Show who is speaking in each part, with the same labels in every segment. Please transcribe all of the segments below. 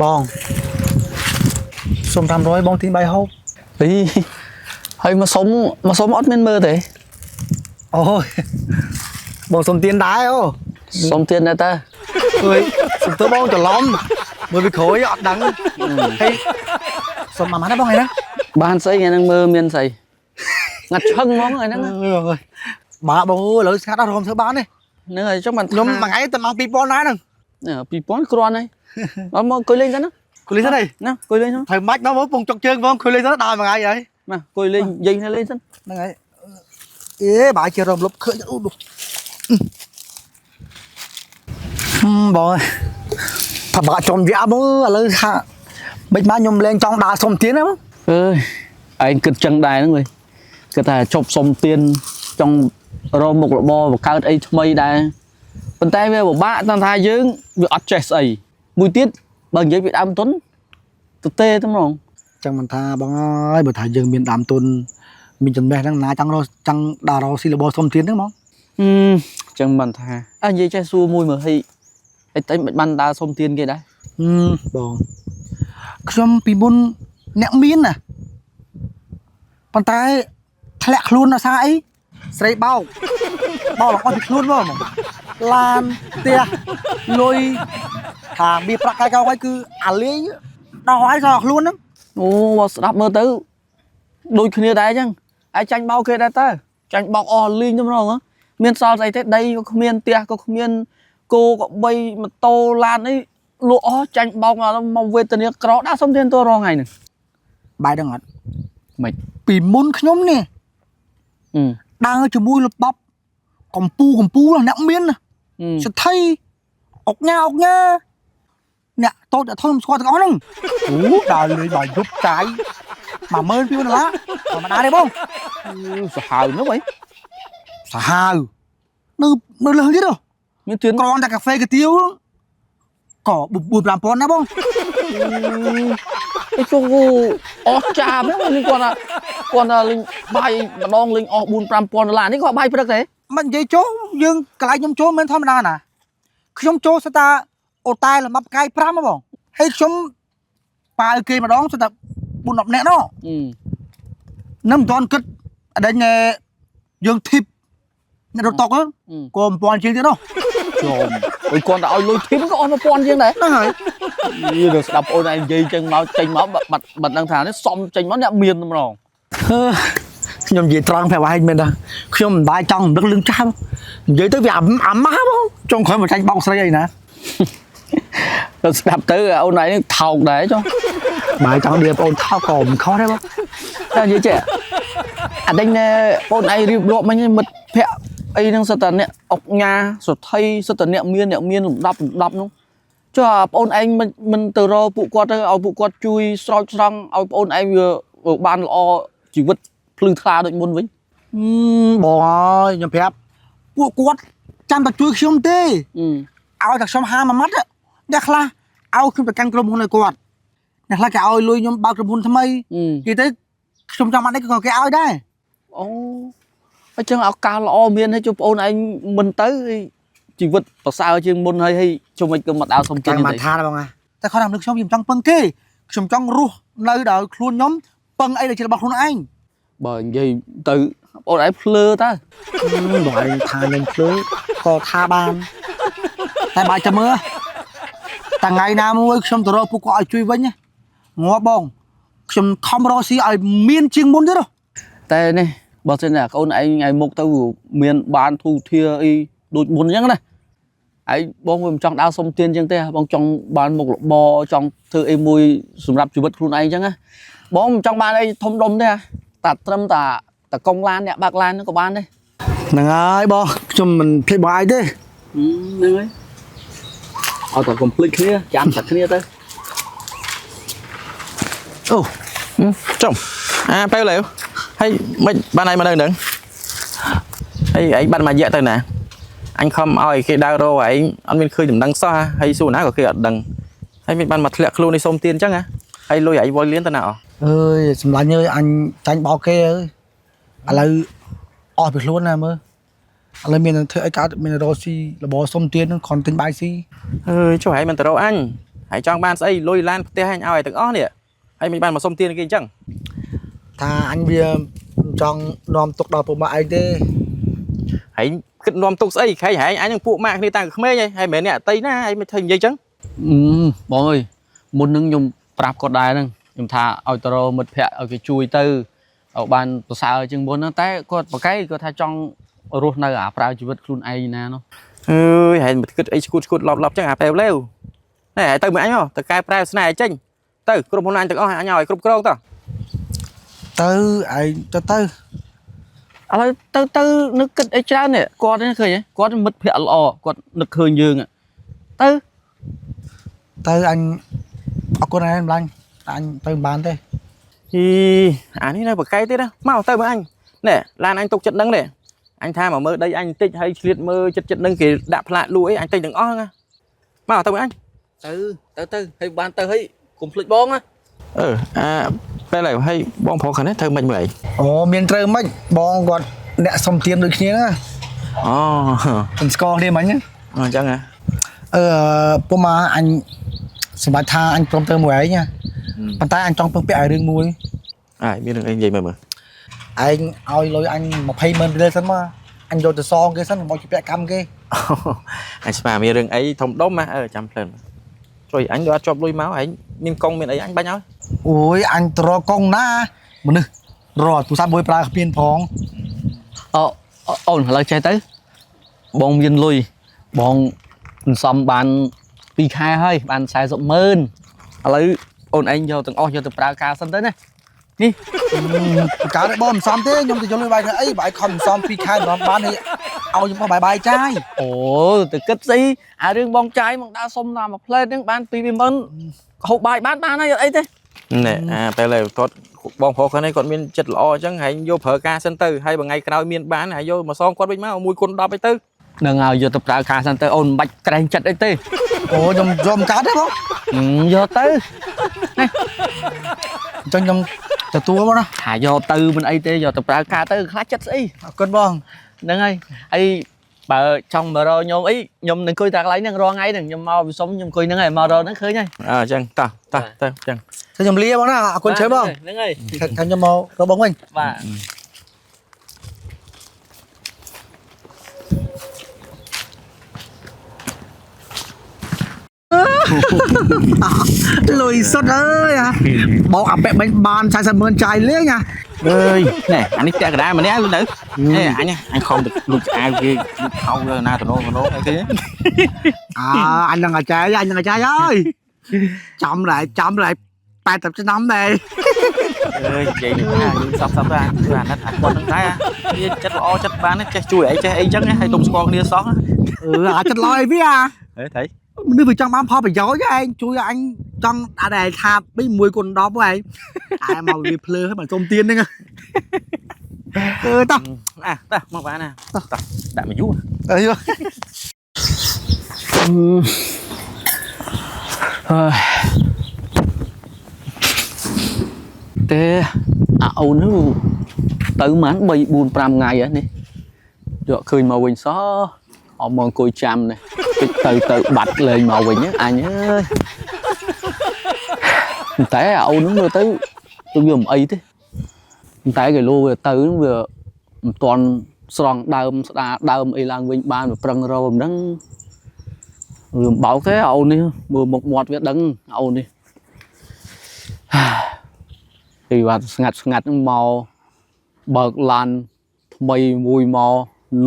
Speaker 1: បងសុំ500បងទិញបាយហូប
Speaker 2: អីហើយមកសុំមកសុំអត់មានមើលទេ
Speaker 1: អូយបងសុំទៀនដែរអូ
Speaker 2: សុំទៀនដែរតើ
Speaker 1: អើយសុំទៅបងច្រឡំមើលពីក្រោយអត់ដឹងហើយសុំមួយម៉ាត់ណាបងឯណា
Speaker 2: បានស្អីថ្ងៃហ្នឹងមើលមានស្អីងាត់ឈឹងហ្មងថ្ងៃហ្នឹង
Speaker 1: អើយបងអើយបាបងអើយឥឡូវស្ងាត់អត់រមធ្វើបានទេ
Speaker 2: ហ្នឹងហើយចង់បាន
Speaker 1: ខ្ញុំមួយថ្ងៃតែមក2000ដែរហ្នឹង
Speaker 2: 2000គ្រាន់ហើយមកមកអង្គុយលេងសិនណា
Speaker 1: គូលីសិនហី
Speaker 2: ណាអង្គុយលេងសិន
Speaker 1: ត្រូវម៉ាច់មកមកពងចុកជើងបងគូលីសិនដើរមួយថ្ងៃហើយ
Speaker 2: ណាអង្គុយលេងនិយាយគ្នាលេងសិន
Speaker 1: ហ្នឹងហើយអេបាយជារំលប់ឃើញអូបងអើយថាបាក់ចំយ៉ាបងឥឡូវថាមិនមកខ្ញុំលេងចង់ដើរសុំទៀនណាបង
Speaker 2: អើយឯងគិតចឹងដែរហ្នឹងវិញគិតថាជប់សុំទៀនចង់រកមុខរបរបង្កើតអីថ្មីដែរប៉ុន្តែវាពិបាកតាមថាយើងវាអត់ចេះស្អីមួយទៀតបើនិយាយពីដើមទុនទៅទេតែហ្មង
Speaker 1: ចឹងមិនថាបងអើយបើថាយើងមានដើមទុនមានចំណេះហ្នឹងណាចង់រកចង់ដើររកស៊ីរបរសុំទៀនហ្នឹងហ្មង
Speaker 2: អឺចឹងបានថាអើនិយាយចេះសួរមួយមើលហីហីតែមិនបានដើរសុំទៀនគេដែរ
Speaker 1: ហឹមបងខ្ញុំពីមុនអ្នកមានណាប៉ុន្តែធ្លាក់ខ្លួនដោយសារអីស្រីបោកបោករបស់ពីខ្លួនមកហ្មងឡានផ្ទះលុយថាមានប្រាក់កាយកោហើយគឺអាលាយដល់ហើយសល់ខ្លួនហ្នឹង
Speaker 2: អូបើស្ដាប់មើលទៅដូចគ្នាដែរចឹងឯងចាញ់បោកគេដែរតើចាញ់បោកអស់លីងទៅម្ដងហ៎មានសល់ស្អីទេដីក៏គ្មានផ្ទះក៏គ្មានគោក៏បីម៉ូតូឡានអីលក់អស់ចាញ់បោកមកមកវេទនាក្រដាក់សុំទៀនតរងថ្ងៃហ្នឹង
Speaker 1: បាយដឹងអត់
Speaker 2: ម៉េច
Speaker 1: ពីមុនខ្ញុំនេះ
Speaker 2: អឺ
Speaker 1: ដើរជាមួយរបបកម្ពូកម្ពូអ្នកមានណា
Speaker 2: អឺ
Speaker 1: សទ្ធិអុកញ៉ាអុកញ៉ាអ្នកតូចអ្នកធំស្គាល់ទាំងអស់ហ្នឹងអូដើរលេងបាយយប់ចាយ12000ដុល្លារធម្មតាទេបង
Speaker 2: សាហាវនោះអី
Speaker 1: សាហាវនៅនៅលើទៀតហ៎
Speaker 2: មានទៀន
Speaker 1: គ្រាន់តែកាហ្វេកាទៀវក៏4 5000ណាបង
Speaker 2: អីជុំអស់ចាមហ្នឹងនេះគាត់ថាគាត់ថាលេងបាយម្ដងលេងអស់4 5000ដុល្លារនេះគាត់បាយព្រឹកទេ
Speaker 1: មិននិយាយចូលយើងកន្លែងខ្ញុំចូលមិនមែនធម្មតាណាខ្ញុំចូលស្តាអូតែលលំដាប់ផ្កាយ5ហ៎បងហើយខ្ញុំប៉ាវគេម្ដងស្តា4 10នាក់ណោះ
Speaker 2: អឺ
Speaker 1: នឹងមិនទាន់គិតអដេញយើងធីបអ្នករត់តុកហ្នឹងក៏1000ជាងទៀតនោះ
Speaker 2: ជុំអុយគាត់តែឲ្យលុយធីមក៏អស់1000ជាងដែរ
Speaker 1: ហ្នឹងហើយ
Speaker 2: យីដល់ស្ដាប់អូនឯងនិយាយចឹងមកចេញមកបាត់បាត់ដឹងថានេះសំចេញមកអ្នកមានម្ដង
Speaker 1: ខ្ញុំនិយាយត្រង់ប្រាប់ឯងមែនតាខ្ញុំមិនបាយចង់រំលឹកលឿងចាស់និយាយទៅវាអាម៉ាស់បងចុងក្រោយមកចាញ់បោកស្រីអីណា
Speaker 2: ដល់ស្ដាប់ទៅអូនឯងនឹងថោកដែរចុះ
Speaker 1: បាយចង់ដៀបងអូនថោកក៏មិនខុសដែរបង
Speaker 2: តែនិយាយចេះអាដេញអូនឯងរៀបរាប់មិញមិត្តភក្តិអីហ្នឹងសិតតែអ្នកអុកញ៉ាសទ្ធិសិតតែអ្នកមានអ្នកមានលំដាប់លំដាប់នោះចុះអាបងឯងមិនមិនទៅរកពួកគាត់ទៅឲ្យពួកគាត់ជួយស្រោចស្រង់ឲ្យបងឯងវាបានល្អជីវិតភ្លឺថ្លាដូចមុនវិញ
Speaker 1: បងអើយខ្ញុំប្រាប់ពួកគាត់ចាំតែជួយខ្ញុំទេ
Speaker 2: អឺ
Speaker 1: ឲ្យតែខ្ញុំហាមួយម៉ាត់អ្នកខ្លះឲ្យខ្ញុំទៅកាន់ក្រុមហ៊ុនឲ្យគាត់អ្នកខ្លះគេឲ្យលុយខ្ញុំបើកក្រុមហ៊ុនថ្មី
Speaker 2: អឺ
Speaker 1: និយាយទៅខ្ញុំចង់បានអីក៏គេឲ្យដែរ
Speaker 2: អូអញ្ចឹងឱកាសល្អមានឲ្យជួបប្អូនឯងមិនទៅឯជីវិតប្រសើរជាងមុនហើយហើយជុំមិនក៏មកដើរសុំ
Speaker 1: ចាំបាន
Speaker 2: ទៀនទេ
Speaker 1: ថាដែរបងណាតែគាត់ថានឹកខ្ញុំខ្ញុំចង់ពឹងគេខ្ញុំចង់រស់នៅដោយខ្លួនខ្ញុំពឹងអីដែលជារបស់ខ្លួនឯង
Speaker 2: បើនិយាយទៅប្អូនឯងភ្លើតើ
Speaker 1: បងឯងថាខ្ញុំភ្លើក៏ថាបានតែបើចាំមើលតែថ្ងៃណាមួយខ្ញុំទៅរកពួកគាត់ឲ្យជួយវិញណាងាប់បងខ្ញុំខំរកស៊ីឲ្យមានជាងមុនទៀតហ៎
Speaker 2: តែនេះបើសិនណាប្អូនឯងថ្ងៃមុខទៅមានបានធូធាអីដូចមុនអញ្ចឹងណាឯងបងវាមិនចង់ដើរសុំទៀនអញ្ចឹងទេបងចង់បានមុខរបរចង់ធ្វើអីមួយសម្រាប់ជីវិតខ្លួនឯងអញ្ចឹងណាបងមិនចង់បានអីធំដុំទេតែត្រឹមតែតកងឡានអ្នកបើកឡានហ្នឹងក៏បានដែរ
Speaker 1: ហ្នឹងហើយបងខ្ញុំមិនភ្លេចបងឯងទេ
Speaker 2: ហ្នឹងហើយអត់តែកុំភ្លេចគ្នាចាំតែគ្នាទៅ
Speaker 1: អូ
Speaker 3: ចុំអាពេលឡើយហើយមិនបានឯងមកនៅហ្នឹងហើយឯងបាត់មួយរយៈទៅណាអញខំឲ្យគេដើររកឯងអត់មានឃើញដំណឹងសោះហើយសួរណាក៏គេអត់ដឹងហើយមិនបានមកធ្លាក់ខ្លួននេះសុំទៀនអញ្ចឹងហ៎ហើយលុយឯងវល់លៀនទៅណាអស់
Speaker 1: អើយសម្លាញ់អើយអញចាញ់បោកគេអើយឥឡូវអស់ពីខ្លួនណាមើលឥឡូវមានធ្វើអីកើតមានរកស៊ីរបរសុំទានហ្នឹងគ្រាន់ទិញបាយស៊ី
Speaker 3: អើយចុះឯងមិនទៅរកអញ ហើយចង់បានស្អីលុយឡានផ្ទះអញឲ្យទាំងអស់នេះហើយមិនបានមកសុំទានគេអញ្ចឹង
Speaker 1: ថាអញវាមិនចង់នាំទុកដល់ពុកម៉ាក់ឯងទេ
Speaker 3: ហើយគិតនាំទុកស្អីខែហែងអញនឹងពួកម៉ាក់គ្នាតាំងពីក្មេងហើយមិនមែនអ្នកអតីណាហើយមិនធ្វើនិយាយអញ្ចឹង
Speaker 2: អឺបងអើយមុនហ្នឹងខ្ញុំប្រាប់គាត់ដែរហ្នឹងខ្ញុំថាឲ្យទៅរកមិត្តភ័ក្តិឲ្យគេជួយទៅឲ្យបានប្រសើរជាងមុនហ្នឹងតែគាត់ប្រកែកគាត់ថាចង់រស់នៅអាប្រើជីវិតខ្លួនឯងណានោះ
Speaker 3: អើយហែងមិនគិតអីឈួតឈួតឡប់ឡប់ចឹងអាពេលលេវណែទៅមួយអញហ៎ទៅកែប្រែស្នេហ៍ឲ្យចេញទៅក្រុមហ៊ុនអញទាំងអស់អញឲ្យគ្រប់គ្រងតោះ
Speaker 1: ទៅឯងទៅទៅ
Speaker 2: ឥឡូវទៅទៅនឹកគិតអីច្រើននេះគាត់នេះឃើញទេគាត់មិត្តភ័ក្តិល្អគាត់នឹកឃើញយើងហ៎ទៅ
Speaker 1: ទៅអញអរគុណឯងម្លាញ់តែអញទៅមិនបានទេ
Speaker 3: ហ៊ីអានេះនៅបកែទៀតណាមកទៅមើលអញណែឡានអញទុកចិត្តនឹងនេះអញថាមកមើលដីអញបន្តិចហើយឆ្លៀតមើលចិត្តចិត្តនឹងគេដាក់ផ្លាកលក់អីអញទិញទាំងអស់ហ្នឹងណាមកទៅមើលអញ
Speaker 2: ទៅទៅទៅហើយបានទៅហើយកុំភ្លេចបងណា
Speaker 3: អឺអាពេលហើយហើយបងប្រុសខាងនេះធ្វើមិនមើលអី
Speaker 1: អូមានត្រូវមិនបងគាត់អ្នកសុំទានដូចគ្នាណា
Speaker 3: អូ
Speaker 1: មិនស្គាល់គ្នាមិញណា
Speaker 3: អញ្ចឹងហ៎
Speaker 1: អឺពុកម៉ាអញសម្រាប់ថាអញព្រមទៅមួយឯងណាប៉ុន្តែអញចង់ពឹងពាក់ឲ្យរឿងមួយ
Speaker 3: អាយមានរឿងអីនិយាយមើលមើល
Speaker 1: ឯងឲ្យលុយអញ20ម៉ឺនរៀលសិនមកអញយកទៅសងគេសិនកុំឲ្យគេពាក់កម្មគេ
Speaker 3: អញស្មានមានរឿងអីធំដុំណាអឺចាំភ្លែនជួយអញដូចអត់ជាប់លុយមកឯងមានកងមានអីអញបាញ់ឲ្យ
Speaker 1: អូយអញត្រកងណាមនុស្សរត់ទូរស័ព្ទមួយប្រើគ្មានផង
Speaker 2: អូអូនឥឡូវចេះទៅបងមានលុយបងសន្សំបាន2ខែហើយបាន40ម៉ឺនឥឡូវអូនឯងយកទាំងអស់យកទៅប្រើការសិនទៅណានេះ
Speaker 1: កើតទេបងមិនសមទេខ្ញុំទៅយកលុយបាយធ្វើអីបើឲ្យខំមិនសម2ខែមិនបាននេះឲ្យខ្ញុំបោះបាយបាយចាយ
Speaker 2: អូទៅគិតស្អីអារឿងបងចាយមកដើរសុំតាមមួយផ្លែតហ្នឹងបាន2 2ម៉ឺនហូបបាយបានបានហើយអត់អីទេ
Speaker 3: ណែអាពេលហើយគាត់បងប្រុសខាងនេះគាត់មានចិត្តល្អអញ្ចឹងហើយយកប្រើការសិនទៅហើយមួយថ្ងៃក្រោយមានបានហើយយកមកសងគាត់វិញមក1គុណ10អីទៅ
Speaker 2: នឹងហើយយកទៅប្រើការសិនទៅអូនមិនបាច់ក្រែងចិត្តអីទេ
Speaker 1: អូខ្ញុំយកមិនកើតទេបង
Speaker 2: យកទៅ
Speaker 1: អញ្ចឹងខ្ញុំទទួលបងណា
Speaker 2: ថាយកទៅមិនអីទេយកទៅប្រើការទៅខ្លាចចិត្តស្អី
Speaker 1: អរគុណបង
Speaker 2: ហ្នឹងហើយហើយបើចង់មករកខ្ញុំអីខ្ញុំនឹងអង្គុយតែកន្លែងហ្នឹងរាល់ថ្ងៃហ្នឹងខ្ញុំមកវិសុំខ្ញុំអង្គុយហ្នឹងហើយមករកហ្នឹងឃើញហើយ
Speaker 3: អើអញ្ចឹងតោះតោះទៅអញ្ចឹង
Speaker 1: ខ្ញុំលាបងណាអរគុណច្រើនបង
Speaker 2: ហ្នឹងហើយ
Speaker 1: ថាខ្ញុំមករកបងវិញ
Speaker 2: បាទ
Speaker 1: លុយសុតអើយបោកអាពាក់មិញបាន40ម៉ឺនចាយលេងណា
Speaker 3: អើយណែអានេះតាក់កណ្ដាលម្នាក់លុយទៅអេអញអញខំទៅលួចអាវគេលួចខោទៅណាតំណងតំណងអីគេ
Speaker 1: អើអញនឹងអាចារ្យអញនឹងអាចារ្យអើយចាំដែរចាំដែរ80ឆ្នាំដែរ
Speaker 3: អើយនិយាយនេះណាយើងសັບសັບទៅអាគឺអាណិតអាគាត់ហ្នឹងដែរវាចិត្តល្អចិត្តបានចេះជួយអីចេះអីចឹងហើយទុំស្គាល់គ្នាសោះ
Speaker 1: អឺអាចិត្តឡយវាអា
Speaker 3: ហេថៃ
Speaker 1: មនុស្សវាចង់បានផលប្រយោជន៍ឯងជួយអញចង់តែថា1គុណ10ឯងតែមកវាភ្លើហើយបានសុំទៀនហ្នឹងអឺតោះ
Speaker 3: អាតោះមកបានណាតោះដាក់មកយូរ
Speaker 1: អី
Speaker 2: ហើយទេអាអូននោះទៅប្រហែល3 4 5ថ្ងៃហ្នឹងនេះយកឃើញមកវិញសោះអមមកអង្គុយចាំនេះតិចទៅទៅបាត់លេងមកវិញហ្នឹងអញអើយតែអាអូននោះមើលទៅទៅវាមិនអីទេតែគេលោវាទៅហ្នឹងវាមិនទាន់ស្រង់ដើមស្ដារដើមអីឡើងវិញបានវាប្រឹងរកមិនដឹង វាមិនបោកទេអូននេះមើលមុខមាត់វាដឹងអូននេះ ពីបាទស្ងាត់ស្ងាត់ហ្នឹងមកបើកឡានថ្មីមួយមក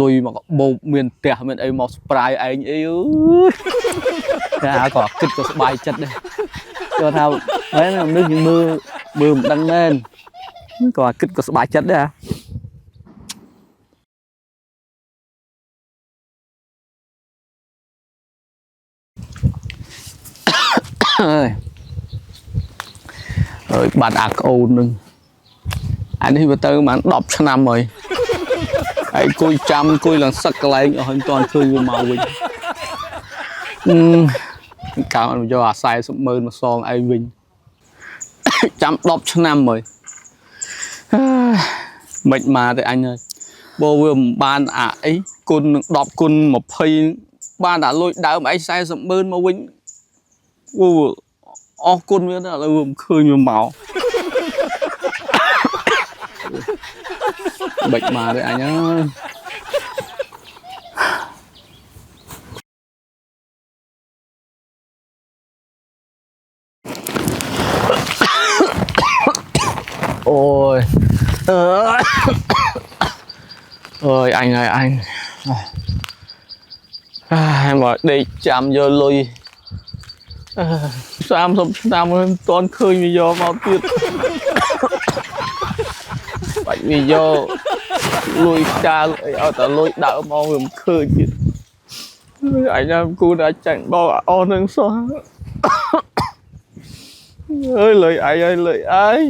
Speaker 2: លុយមកបោកមានផ្ទះមានអីមកស្ប្រាយឯងអីអើយតែអាក៏គិតក៏ស្បាយចិត្តដែរគាត់ថាមែនមនុស្សយើងមើលមើលមិនដឹងមែនក៏គិតក៏ស្បាយចិត្តដែរ អើយអើយបាត់អាក្អូននឹងអានេះវាទៅប្រហែល10ឆ្នាំហើយហើយអង្គុយចាំអង្គុយឡើងសឹកកន្លែងអស់ហើយមិនទាន់ឃើញវាមកវិញអឺកាលអត់យកអា40ម៉ឺនមកសងឯងវិញ ចាំ10ឆ្នាំហើយអើយមិនមកទេអញហើយបើវាមិនបានអាអីគុណនឹង10គុណ20បានតែលុយដើមឯង40ម៉ឺនមកវិញ អូអរគុណវាណាស់ឥឡូវវាមិនឃើញវាមក បាច់មកទេអញអើយអូយអើយអើយអញហើយអញអាយមកដេកចាំយកលុយអឺ30ឆ្នាំហើយមិនទាន់ឃើញវាយកមកទៀត បាច់វាយកលុយចាលអីឲ្យតែលុយដើមមកវាមិនឃើញទៀតអញណាគូណាចាញ់បោកអស់នឹងសោះ អើយលុយអញអើយលុយអញ